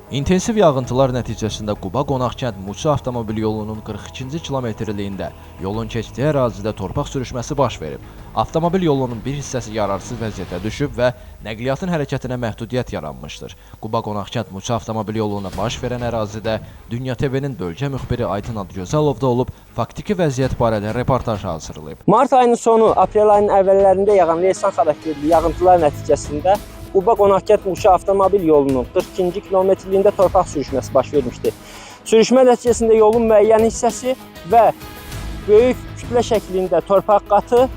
İntensiv yağıntılar nəticəsində Quba-Qonaqkənd Muçu avtomobil yolunun 42-ci kilometrliyində yolun keçdiyi ərazidə torpaq sürüşməsi baş verib. Avtomobil yolunun bir hissəsi yararsız vəziyyətə düşüb və nəqliyyatın hərəkətinə məhdudiyyət yaranmışdır. Quba-Qonaqkənd Muçu avtomobil yolunda baş verən ərazidə Dünya TV-nin bölgə müxbiri Aydın Adıgözəlov da olub, faktiki vəziyyət barədə reportaj hazırlayıb. Mart ayının sonu, aprel ayının əvvəllərində yağan leysan xarakterli yağıntılar nəticəsində Quba Qonaqkənd Muşa avtomobil yolunun 42-ci kilometrliyində torpaq sürüşməsi baş vermişdi. Sürüşmə nəticəsində yolun müəyyən hissəsi və böyük kütlə şəklində torpaq qatı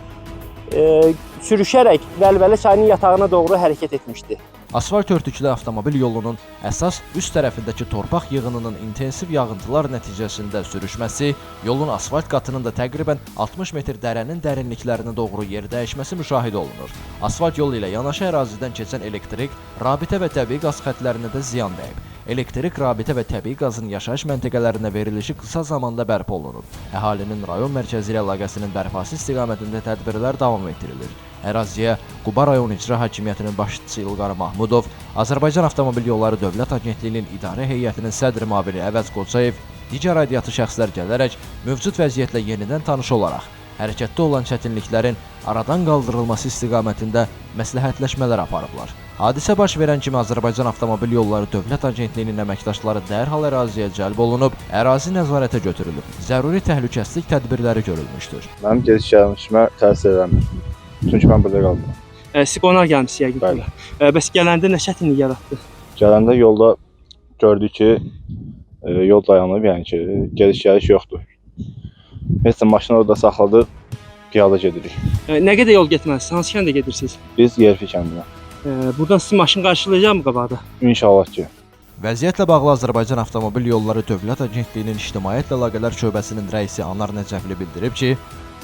sürüşərək Vəlvəli çayının yatağına doğru hərəkət etmişdi. Asfalt örtüklü avtomobil yolunun əsas üst tərəfindəki torpaq yığınının intensiv yağıntılar nəticəsində sürüşməsi, yolun asfalt qatının da təqribən 60 metr dərənin dərinliklərinə doğru yer dəyişməsi müşahidə olunur. Asfalt yolu ilə yanaşı ərazidən keçən elektrik, rabitə və təbii qaz xətlərinə də ziyan dəyib. Elektrik, rabitə və təbii qazın yaşayış məntəqələrinə verilişi qısa zamanda bərpa olunub. Əhalinin rayon mərkəzi ilə əlaqəsinin bərpası istiqamətində tədbirlər davam etdirilir. Əraziyə Quba rayon İcra Hakimiyyətinin başçısı İlqar Mahmudov, Azərbaycan Avtomobil Yolları Dövlət Agentliyinin İdarə Heyətinin sədr müavini Əvəz Qocayev, digər aidiyyatı şəxslər gələrək mövcud vəziyyətlə yenidən tanış olaraq hərəkətdə olan çətinliklərin aradan qaldırılması istiqamətində məsləhətləşmələr aparıblar. Hadisə baş verən kimi Azərbaycan Avtomobil Yolları Dövlət Agentliyinin əməkdaşları dərhal əraziyə cəlb olunub, ərazi nəzarətə götürülüb, zəruri təhlükəsizlik tədbirləri görülmüşdür. Mənim gediş gəlişimə təsir eləmir. Çünki mən burada qalmıram. Siz qonaq gəlmisiniz yəqin ki. Bəli. Bəs gələndə nə çətinlik yaratdı? Gələndə yolda gördük ki, yol dayanıb, yəni ki, gediş gəliş yoxdur. Heç də maşını orada saxladıq, piyada gedirik. Nə qədər yol getməlisiniz? Hansı kəndə gedirsiniz? Biz Yerfi kəndinə. Buradan sizi maşın qarşılayacaqmı qabaqda? İnşallah ki. Vəziyyətlə bağlı Azərbaycan Avtomobil Yolları Dövlət Agentliyinin İctimaiyyətlə Əlaqələr Şöbəsinin rəisi Anar Nəcəfli bildirib ki,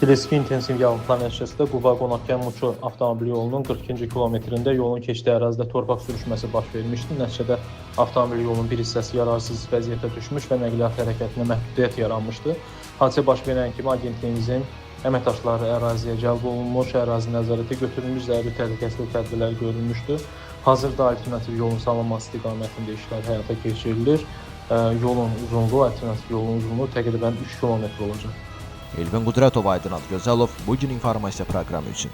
Bilirsiniz ki, intensiv yağıntılar nəticəsində Quba Qonaqkənd Muçu avtomobil yolunun 42-ci kilometrində yolun keçdiyi ərazidə torpaq sürüşməsi baş vermişdi. Nəticədə avtomobil yolunun bir hissəsi yararsız vəziyyətə düşmüş və nəqliyyat hərəkətinə məhdudiyyət yaranmışdı. Hadisə baş verən kimi agentliyimizin əməkdaşları əraziyə cəlb olunmuş, ərazi nəzarətə götürülmüş, zəruri təhlükəsizlik tədbirləri görülmüşdü. Hazırda alternativ yolun salınması istiqamətində işlər həyata keçirilir. Yolun uzunluğu, alternativ yolun uzunluğu təqribən 3 kilometr olacaq. Elvin Qudrətov, Aydın Adıgözəlov, Bu gün informasiya proqramı üçün.